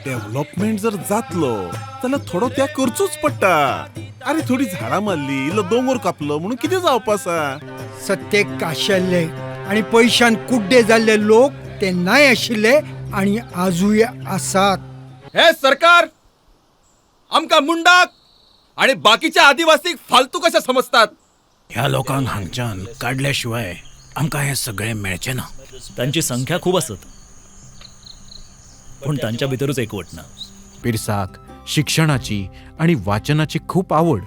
Development जर जातलो जाल्यार थोडो त्याग करचोच पडटा. अरे थोडी झाडां मारली, इल्लो दोंगर कापलो म्हणून कितें जावपा आसा? सत्तेक आशिल्ले आनी पयशान कुड्डे जाल्ले लोक ते नाय आशिल्ले आनी आजूय आसात. हे सरकार आमकां मुंडाक आणि बाकीच्या आदिवासीक फालतू कशे समजतात. ह्या लोकांक हांगच्यान काडल्या शिवाय आमकां हें सगळें मेळचें ना. तांची संख्या खूब आसत पूण तांच्या भितरूच एकवट ना. पिरसाक शिक्षणाची आनी वाचनाची खूब आवड.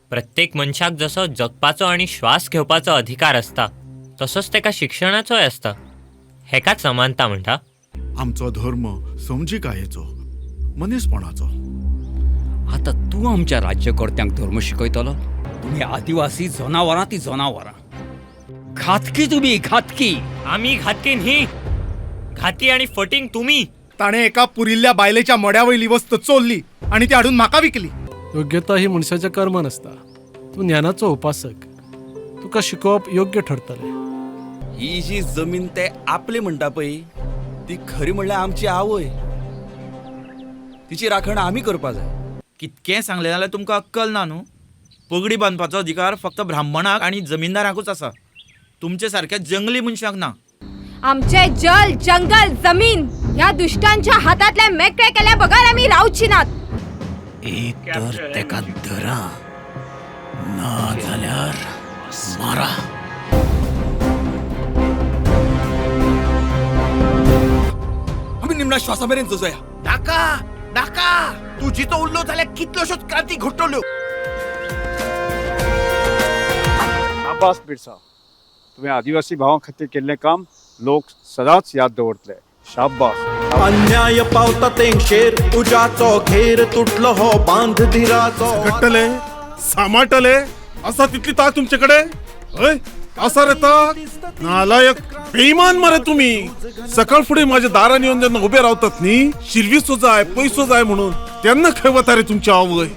प्रत्येक मनशाक जसो जगपाचो आनी श्वास घेवपाचो अधिकार आसता तसोच तेका शिक्षणाचोय आसता. हेकाच समानता म्हणटा. आमचो धर्म समजिकायेचो, मनीसपणाचो. आतां तूं आमच्या राज्यकर्त्यांक धर्म शिकयतलो? तुमी आदिवासी जनावरां ती जनावरां, घातकी तुमी, घातकी. आमी घातकी न्ही, घाती आनी फटींग तुमी. ताणें एका पुरिल्ल्या बायलेच्या मड्या वयली वस्त चोरली आनी ती हाडून म्हाका विकली. योग्यता ही मनशाच्या कर्मान आसता. तूं ज्ञानाचो उपासक, तुका शिकोवप योग्य ठरतलें. ही जी जमीन ते आपली म्हणटा पळय ती खरी म्हणल्यार आमची आवय. तिची राखण आमी करपा जाय. कितकें सांगलें जाल्यार तुमकां अक्कल ना न्हू. पगडी बांदपाचो अधिकार फक्त ब्राह्मणाक आनी जमीनदारांकूच आसा, तुमचे सारक्या जंगली मनशांक ना. आमचे जल जंगल जमीन ह्या दुश्टांच्या हातांतल्या मेकळे केल्या बगर आमी रावची नात. एक तर तेका धरा, ना जाल्यार मारा. आमी निमण्या श्वासा मेरेन झुजया. नाका नाका, तूं जितो उरलो जाल्यार कितल्योश्योच क्रांती घडटल्यो. शाबास बिरसा, तुवें आदिवासी भावां खातीर केल्लें काम लोक सदांच याद दवरतले. शाबास. अन्याय पावता तेंगशेर उज्याचो घेर तुटलो हो बांध धिराचो. घडटले सांबाळटले आसा तितली ताक तुमचे कडेन? हय आसा रे ताक? नालायक बेईमान मरे तुमी. सकाळ फुडें माझ्या दारान येवन जेन्ना उबे रावतात न्ही, शिरवीसो जाय पयसो जाय म्हणून, तेन्ना खंय वता रे तुमची आवय?